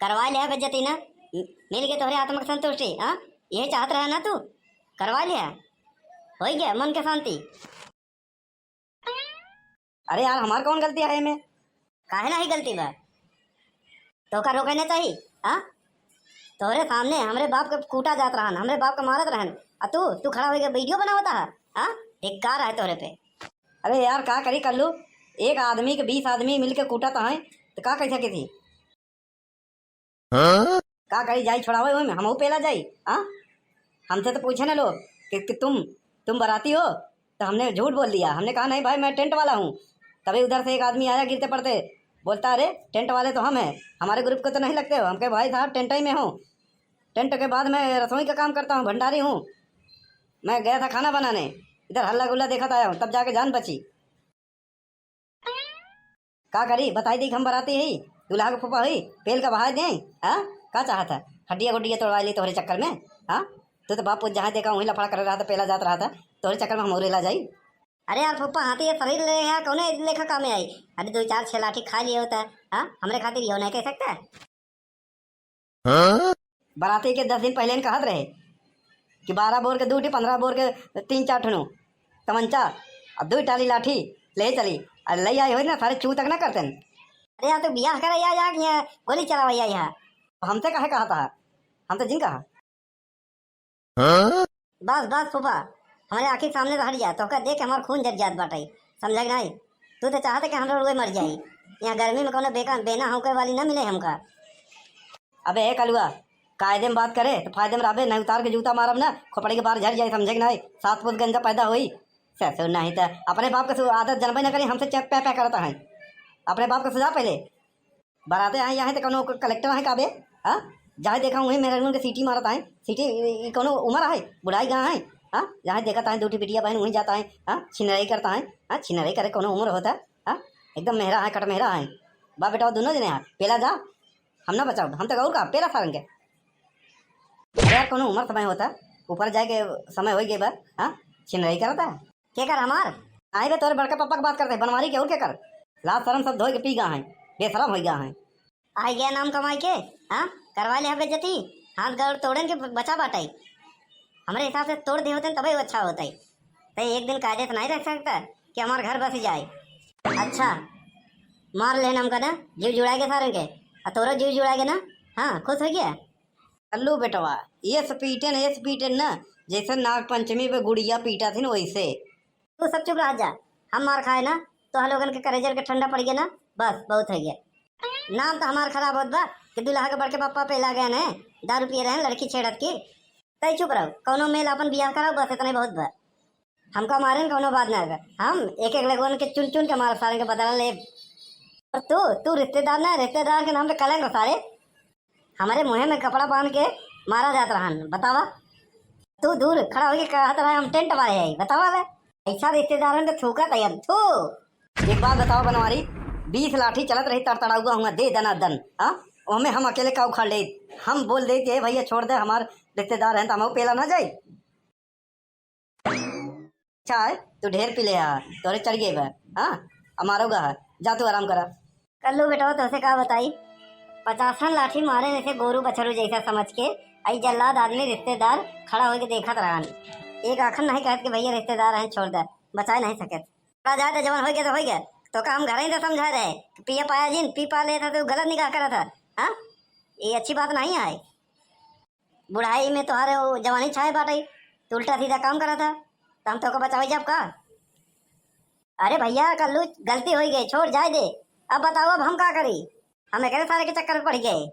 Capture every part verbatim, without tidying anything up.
करवा लिया बेइज्जती ना, मिल गए तोहरे आत्मा के संतुष्टि। हाँ, यही चाहत रहा ना तू, करवा लिया, हो गया मन के शांति। अरे यार, हमार कौन गलती है एमे? काहे नाही गलती बा? तोका रोके ना चाही, हाँ? तोहरे सामने हमरे बाप के कूटा जात रहन, हमरे बाप के मारत रहन, आ तू, तू खड़ा होके वीडियो बनावता है, हाँ? धिक्कार है तोहरे पे। अरे यार, का करी कल्लू, एक आदमी के बीस आदमी मिलके कूटत हैं, तो का कह सके थी? हाँ? का करी, जाई छोड़ावे ओमे, हमहू पेला जाई, हाँ? हमसे तो पूछे ना लोग कि, कि तुम, तुम बाराती हो, तो हमने झूठ बोल दिया। हमने कहा, "नहीं भाई, मैं टेंट वाला हूँ।" तभी उधर से एक आदमी आया गिरते पड़ते, बोलता, "अरे, टेंट वाले तो हम हैं, हमारे ग्रुप को तो नहीं लगते हो।" हम कहे, "भाई साहब, टेंट ही में हूँ, टेंट के बाद मैं रसोई का काम करता हूँ, भंडारी हूँ, मैं गया था खाना बनाने, इधर हल्ला गुल्ला देखत आया हूँ, तब जाके जान बची।" का करी, बताई दी कि हम बराती ही, दूल्हा के फूफा हुई, पेल का बहाय दें, हाँ? का चाहत है? हड्डिया गुड्डिया तोड़वा ली तोहरे चक्कर में, हाँ? तू तो बाप पूत जहाँ देखा वहीं लफड़ा कर रहा था, पेला जात रहा था, तोहरे चक्कर में हम और ला जाई। अरे यार फूफा, हाँ तो ये शरीर ले यहाँ कौने लेखा काम में आई? अरे दो चार छह लाठी खा लिए होता है, हाँ? हमरे खातिर यो नहीं कह सकता है। हाँ? बराती के दस दिन पहले कहत रहे कि बारह बोर के दू ठी, पन्द्रह बोर के तीन चार ठनु तमंचा, और दू टाली लाठी ले चली, और ले आई होई ना, सारे चू तक ना करतन। अरे यार, तू बियाह करे या, या, या गोली चलावा या यहाँ? हमसे काहे कहा था? हम तो जिन कहा। हाँ? बस, बस फूफा, हमरे आँखी के सामने से हट जा, तोहका देख के हमार खून जर जात बाटे, समझे कि नहीं? तू तो चाहत है कि हम लोग मर जाई। यहाँ गर्मी में कौनो बेका-, बेना हौंके वाली ना मिले हमका। अबे ए कलुआ, कायदे में बात करे तो फायदे में रहबे, नहीं उतार के जूता मारब ना, खोपड़ी के बाहर झड़ जाई, समझे कि नहीं? सात पुत गंजा पैदा होई, ससुर नहीं तो अपने बाप के सु-, आदत जनबे ना करी, हमसे चेप पे पे करता है। अपने बाप का सुझाव पहले। बराते आए यहाँ तो कौनो क-, कलेक्टर है का बे? हाँ? जहाँ देखा वहीं मेहरारून के सीटी मारत आए। सीटी, ई, ई कौनो उम्र है? बुढ़ाई कहाँ है? हाँ? जहाँ देखत आए दो ठी बिटिया बहन वहीं जाता है। हाँ? छिनराई करता है। हाँ? छिनराई करे कौनो उम्र होता है? हाँ? एकदम मेहरा है, कट मेहरा है। बा बेटा, वो दोनों जने हैं। पेला जा। हम ना बचाओ, हम तो और का, पेला सारन के। अरे यार, कौनो उम्र समय होता, ऊपर जाए के समय हो गए बा। हाँ? छिनराई करता है। के कर हमार? आई बे, तोरे बड़का पप्पा के बात करते, बनवारी के और के कर? लाज शरम सब धोए के पी गा हैं, बेशरम हो गा हैं। आई गया नाम कमाई के, हाँ? करवा ले बेइज्जती, हाथ गोड़ तोड़न के बचा बाटे। हमरे हिसाब से तोड़ दे होते तबे अच्छा होता। ते एक दिन कायदे से नहीं रह सकता कि हमार घर बस जाए। अच्छा, मार लेना हमका ना, जीव जुड़ा के सारन के, आ तोरो जीव जुड़ा के ना। हाँ, खुश हो गया? कल्लू बेटवा, ये स्पीडन, ये स्पीडन ना, जैसे नाग पंचमी पे गुड़िया पीटा थी ना, वैसे। तू सब चुप रह जा, हम मार खाए ना, तो हम लोगन के करेजर के ठंडा पड़ गया ना, बस बहुत हो गया। नाम तो हमार खराब होत बा कि दुल्हा के बड़के पापा पे ला गए ने, दारू पिए रहे लड़की छेड़त की। तई चुप रहो, कौनो मेल अपन बियाह कराओ, बस इतने बहुत बा। हमका मारे न कौनो बात ना आवे, हम एक एक लगवन के चुन चुन के मारब, सारे के बदला लेब। और तू, तू रिश्तेदार ना, रिश्तेदार के नाम पे कलंक हो सारे। हमारे मुँहे में कपड़ा बांध के मारा जात रहन, बतावा। तू दूर खड़ा होके कहत रहा हम टेंट वाले हई, बतावा ले। ऐसा रिश्तेदारन के थूकत है, थू। एक बात बताओ बनवारी, बीस लाठी चलत रही तड़तड़ाउआ हुआ दे दना दन, हाँ? ओमे हम अकेले का उखाड़ ले, हम बोल दे कि "ए भैया छोड़ दे, हमार रिश्तेदार हैं तो हम पेला ना जाए।" अच्छा है, तू ढेर पी ले हा, तोरे चढ़ गए बा, हाँ? हमारो गा है, जा तू आराम करा। कल्लू बेटवा, तोसे का बताई, पचासन लाठी मारे जैसे गोरू बछरू जैसा समझ के, आई जल्लाद आदमी रिश्तेदार खड़ा होके देखत रहन। एक आखन नहीं कहत कि भैया रिश्तेदार हैं, छोड़ दे, बचाए नहीं सकत। बड़ा जाए तो जवन हो गया तो हो गया, तो का हम घर ही तो समझा रहे कि पिया पाया जिन, पी पा लेता तो गलत निगाह करत है, हाँ? ये अच्छी बात नहीं है। बुढ़ाई में तोहरे वो जवानी छाए बाटे, तू उल्टा सीधा काम करत है, तो हम तोके बचावे जाब का? अरे भैया, कल्लू, गलती हो गई, छोड़, जाए दे। अब बताओ, अब हम का करी? हम एकरे सारे के चक्कर में पड़ गए।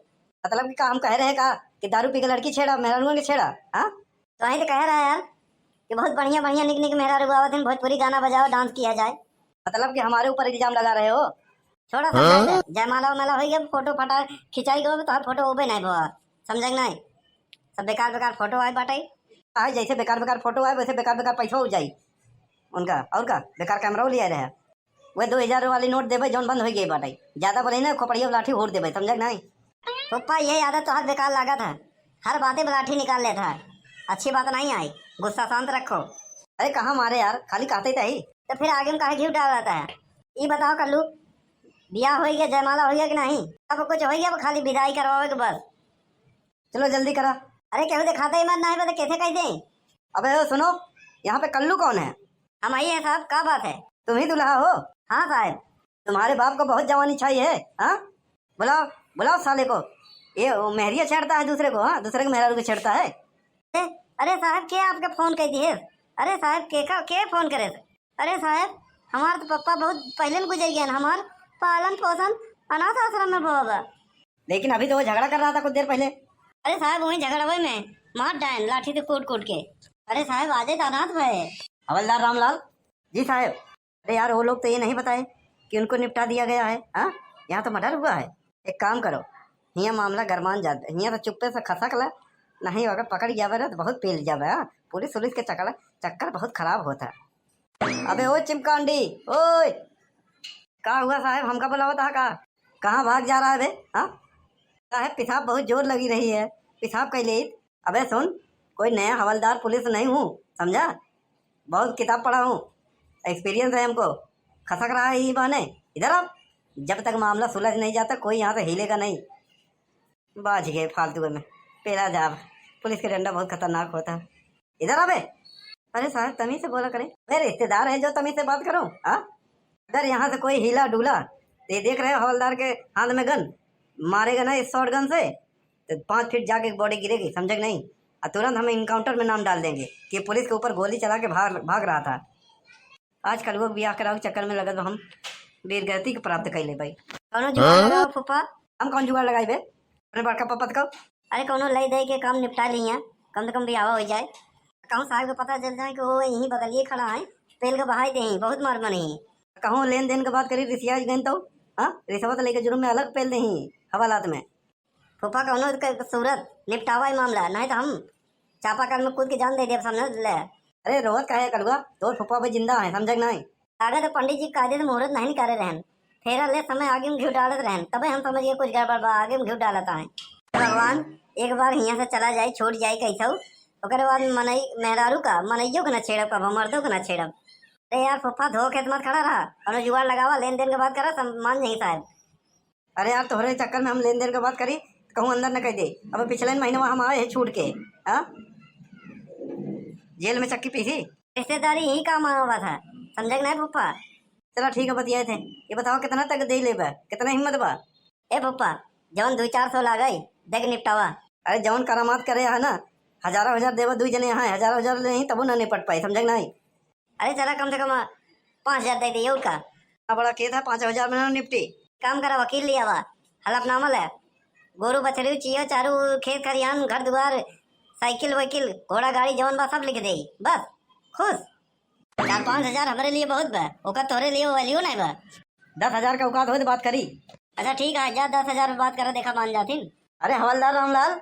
मतलब कि का हम कह रहे का कि दारू पी के लड़की छेड़ा, मेहरानुआ के छेड़ा, हाँ? तो वहीं तो कह रहा है यार कि बहुत बढ़िया बढ़िया निक निक मेहरारू आवत हैं, भोजपुरी गाना बजाओ, डांस किया जाए। मतलब कि हमारे ऊपर इल्जाम लगा रहे हो? छोड़ा सब, हाँ? जयमाला उमाला हो गया, फोटो फटा खिंचाई गयो, तो फोटो होबे नहीं भवा, समझे कि नहीं? सब बेकार बेकार फोटो आए बाटे। आए जैसे बेकार बेकार फोटो आए, वैसे बेकार बेकार पैसा हो जाई उनका। और का, बेकार कैमरा लिया रहे, वह दो हजार वाली नोट देबे, जौन बंद हो गई बाटे। ज्यादा बोले ना, खोपड़िया लाठी होड़ देबे, समझे कि नहीं? पप्पा, ये आदत तो हर बेकार लागत है, हर बातें में लाठी निकाल लेता है, अच्छी बात नहीं आई, गुस्सा शांत रखो। अरे कहाँ मारे यार, खाली कहते ही तो ही। तो फिर आगे में काहे घी डाल रहता है? ये बताओ कल्लू, बियाह होइ गया, जयमाला होइ गया कि नहीं? सब कुछ होइ गया, अब खाली विदाई करवावे के बस। चलो जल्दी करा। अरे केहू देखाता ही मत, नहीं बता कैसे कह दे। अबे ओ सुनो, यहाँ पे कल्लू कौन है? हम आई है साहब, का बात है? तुम ही दूल्हा हो? हाँ साहब। तुम्हारे बाप को बहुत जवानी छाई है, हाँ? बुलाओ, बुलाओ साले को। ये वो मेहरिया छेड़ता है दूसरे को, हाँ, दूसरे के मेहरारू को छेड़ता है। ए, अरे साहब, के आपके फोन कइ दिहे? अरे साहब, के का, के फोन करे? अरे साहब, हमार तो पप्पा बहुत पहले न गुजर गए, हमार पालन पोषण अनाथ आश्रम में भवा बा। लेकिन अभी तो वो झगड़ा कर रहा था कुछ देर पहले। अरे साहब, वही झगड़वे में मार डायन लाठी से कूट कूट के। अरे साहब, आजे तो अनाथ भए। हवलदार रामलाल। जी साहब। अरे यार, वो लोग तो ये नहीं बताए कि उनको निपटा दिया गया है। हाँ, यहाँ तो मर्डर हुआ है। एक काम करो, हियाँ मामला गरमान जात, हियाँ तो चुप्पे से खसक ला, नहीं अगर पकड़ जावे ना तो बहुत पेल जावे। हाँ, पुलिस उलिस के चक्कर, चक्कर बहुत खराब होता है। अबे ओ चिमकांडी, ओए, का हुआ साहब, हमका बुलावत हा का? कहाँ भाग जा रहा है बे? हाँ, का है, पेशाब बहुत जोर लगी रही है, पेशाब कर ले। अबे सुन, कोई नया हवलदार पुलिस नहीं हूँ, समझा? बहुत किताब पढ़ा हूँ, एक्सपीरियंस है हमको। खसक रहा है ये बहाने, इधर आओ। जब तक मामला सुलझ नहीं जाता, कोई यहाँ से हिलेगा नहीं। बाज गए फालतू में, पेला जाब। पुलिस के डंडा बहुत खतरनाक होता है। इधर आ बे। अरे साहब, तमीज से बोला करें, मैं रिश्तेदार है जो तमीज से बात करूँ, हाँ? अगर यहाँ से कोई हिला डुला तो ये देख रहे हो हवलदार के हाथ में गन, मारेगा ना इस शॉट गन से तो पाँच फीट जाके बॉडी गिरेगी, समझे कि नहीं? और तुरंत हम इनकाउंटर में नाम डाल देंगे कि पुलिस के ऊपर गोली चला के भाग भाग रहा था। आज कलुआ के बियाह करावे के चक्कर में लगत बा हम वीरगति के प्राप्त कैले भाई। कौनो जुगाड़ लगाओ फूफा। हम कौन जुगाड़ लगाई बे? अपने बड़का पापा तक। अरे कौनो लई दे के काम निपटा लिया, कम से कम बियाह हो जाए। कहूँ साहब के पता चल जाए कि वो यहीं बगलिए खड़ा है, पेल के बहाई दे, बहुत मार मनी। कहूँ लेन देन के बात करी, रिसिया गए तो, हाँ, रिश्वत लेके जुर्म में अलग पेल दे हवालात में। फूफा कौनो के सूरत निपटावा ई मामला, नहीं तो हम चापाकल में कूद के जान दे देब सामने ले। अरे रोवत काहे कलुआ, तोर फूफा भी जिंदा है, समझे कि नहीं? लागत है पंडित जी कायदे से मुहूर्त नहीं निकाले रहन, फेरा ले समय आगे में घिउ डालत रहन, तबे हम समझ गए कुछ गड़बड़ बा, आगे में घिउ डालत आए। भगवान, एक बार हियाँ से चला जाए, छूट जाए कैसहू, ओकरे बाद मनई मेहरारू का, मनइयो के ना छेड़ब, कबो मर्दो के ना छेड़ब। अरे यार फूफा, धो खेत मत खड़ा रहा, कौनो जुगाड़ लगावा, लेन देन के बात करा, सब मान जाई साहब। अरे यार, तोहरे चक्कर में हम लेन देन के बात करी, कहूँ अंदर न कह दे। अब पिछले महीने हम आए हैं छूट के, हाँ, जेल में चक्की पीसी। रिश्तेदारी यही काम आवा था, समझे कि नहीं फूफा? चला ठीक है, बतियाए थे। ये बताओ कितना तक दे लेबा, कितना हिम्मत बा? ए फूफा, जवन दो चार सौ लागे, देख निपटावा। अरे जवन करामात करे है ना, हजारों हजार देवा, दुई जने यहाँ हजारों हजार ले ही तबो ना निपट पाई, समझे कि नहीं? अरे चला कम से कम पाँच हजार दे दिए, और का? इतना बड़ा केस है, पाँच हजार में ना निपटी। काम करा, वकील लिया बा, हलफनामा ले, गोरू बछरू चियो चारू, खेत खरियान, घर दुआर, साइकिल वाइकिल, घोड़ा गाड़ी जवन बा सब लिख दे, बस खुश। चार पाँच हजार हमरे लिए बहुत बा, ओकर तोहरे लिए वैल्यू नहीं बा। दस हजार का औकात हो तो बात करी। अच्छा ठीक है, जा दस हजार में बात करा, देखा मान जाथिन। अरे हवलदार रामलाल।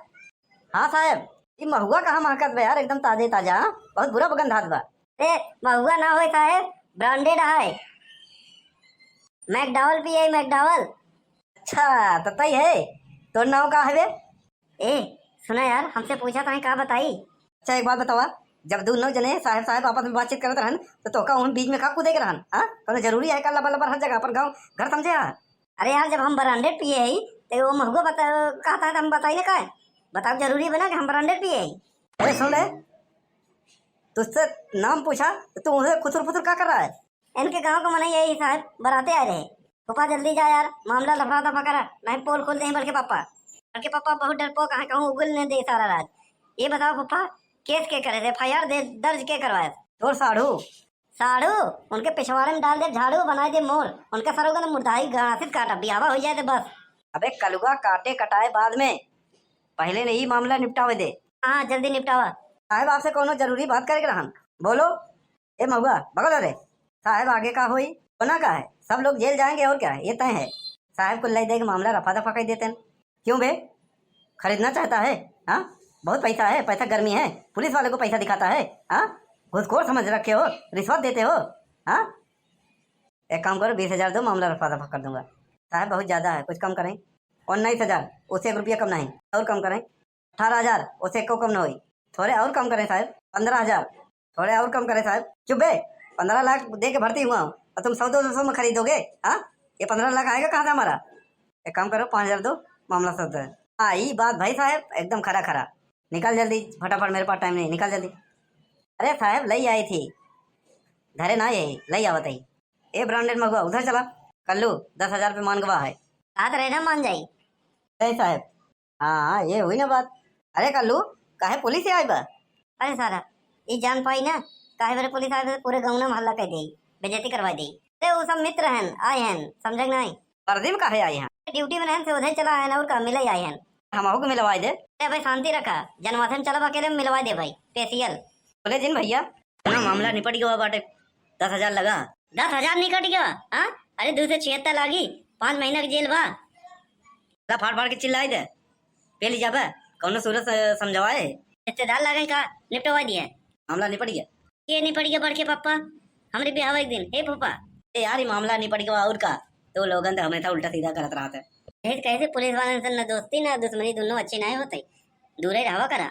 हाँ साहब, ई महुआ कहाँ महकत बा यार, एकदम ताजे ताजा, हाँ? बहुत बुरा बगंध आत बा। ए, महुआ ना होए साहेब, ब्रांडेड है। मैकडॉवल पिए, मैकडॉवल। अच्छा, तो तई है। तोर नाव का हवे? ए, सुना यार, हमसे पूछा तो है, का बताई? अच्छा, एक बात बतावा, जब दू नौ जने साहेब साहेब आपस में बातचीत करत रहन, तो तोका उन बीच में का कूदे के रहन? हाँ, कौनो जरूरी है का लबर लबर हर जगह पर गाँव घर समझे हा? अरे यार, जब हम ब्रांडेड पिए हई, तो वो महंगो बता-, कहता है तो हम बताई ना का है? बताओ, जरूरी बना कि हम ब्रांडेड पिए हई? अरे सुन ले, तुझसे नाम पूछा तो तू उसे खुसुर फुसुर का कर रहा है? इनके गांव का मनई यही साहब, बराते आए रहे। फूफा जल्दी जा यार, मामला लफड़ा दफा करा, नहीं पोल खोल दे बड़के पापा। बड़के पापा बहुत डरपोक हैं, कहूँ उगल नहीं दे सारा राज। ये बताओ फूफा, केस के करे थे, एफ आई आर दे, दर्ज के करवाए? तोर साढ़ू। साढ़ू, उनके पिछवाड़े में डाल दे झाड़ू, बनाए दे मोर। उनका सरोगन मुर्दाई गांसित काटा, बियावा हो जाए तो बस। अबे कलुआ, काटे कटाए बाद में, पहले नहीं मामला निपटावे दे। हाँ, जल्दी निपटावा। साहेब, आपसे कोनो जरूरी बात करे के रहन। बोलो। ए महुआ, बगल रे। साहेब, आगे का होई? होना का है? सब लोग जेल जाएंगे और क्या है? ये तय है। साहेब को ले दे के मामला रफा दफा कर देते हैं। क्यों बे? खरीदना चाहता है? हाँ? बहुत पैसा है, पैसा गर्मी है, पुलिस वाले को पैसा दिखाता है, हाँ? घूसखोर समझ रखे हो, रिश्वत देते हो, हाँ? एक काम करो, बीस हजार दो, मामला रफा दफा कर दूंगा। साहब, बहुत ज्यादा है, कुछ कम करें। उन्नीस हजार, उससे एक रुपया कम नहीं, और कम करें। अठारह हजार, उससे एको कम न होई। थोड़े और कम करें साहब, पन्द्रह हजार। थोड़े और कम करें साहब। चुप बे, पन्द्रह लाख दे के भर्ती हुआ हूँ और तुम सौ दो सौ में खरीदोगे, हाँ? ये पन्द्रह लाख आएगा कहाँ से हमारा? एक काम करो, पाँच हजार दो, मामला सद है। हाँ, ई बात भाई साहब, एकदम खरा खरा। निकल जल्दी, फटाफट, मेरे पास टाइम नहीं, निकल जल्दी। अरे साहब, लई आई थी, धरे ना यही, लई आवत ही। ए ब्रांडेड महुआ, उधर चला। कल्लू, दस हजार पे मान गवा है। कहा तो रहे ना मान जाई। ए साहब, हाँ, हाँ, ये हुई ना बात। अरे कल्लू, काहे पुलिस ही आई बा? अरे सारा, ई जान पाई ना, काहे बरे पुलिस आए बा, पूरे गाँव में हल्ला कर देई, बेइज्जती करवा देई। अरे वो सब मित्र हन, आए हन, समझे कि नहीं? वर्दी में काहे आए हैं? ड्यूटी में रहन से उधर चला आए हैं, और का मिले आए हैं। हम आहू के मिलवाए दे। अरे भाई शांति रखा, जनवासन चलब अकेले में मिलवाए दे भाई, स्पेशल। बोले जिन भैया, ना मामला निपट गवा बाटे, दस हजार लगा। दस हजार निकट गवा? हाँ, अरे दो सौ छिहत्तर लागी, पाँच महीना की जेल बा। ला फाड़ फाड़ के चिल्लाई दे, पेली जाबे, कौनो सूरत से समझवाए। रिश्तेदार लागे का, निपटवा दिए। मामला निपट गया। के निपट गया बड़के पप्पा? हमरे बिहाव एक दिन, हे फूफा। ए यार, ई मामला निपट गवा और का, तो लोगन तो हमेशा उल्टा सीधा करत रहत है। यही तो कहे से पुलिस वालन से न दोस्ती ना दुश्मनी, दोनों अच्छे नहीं होते, दूर ही रहवा करा।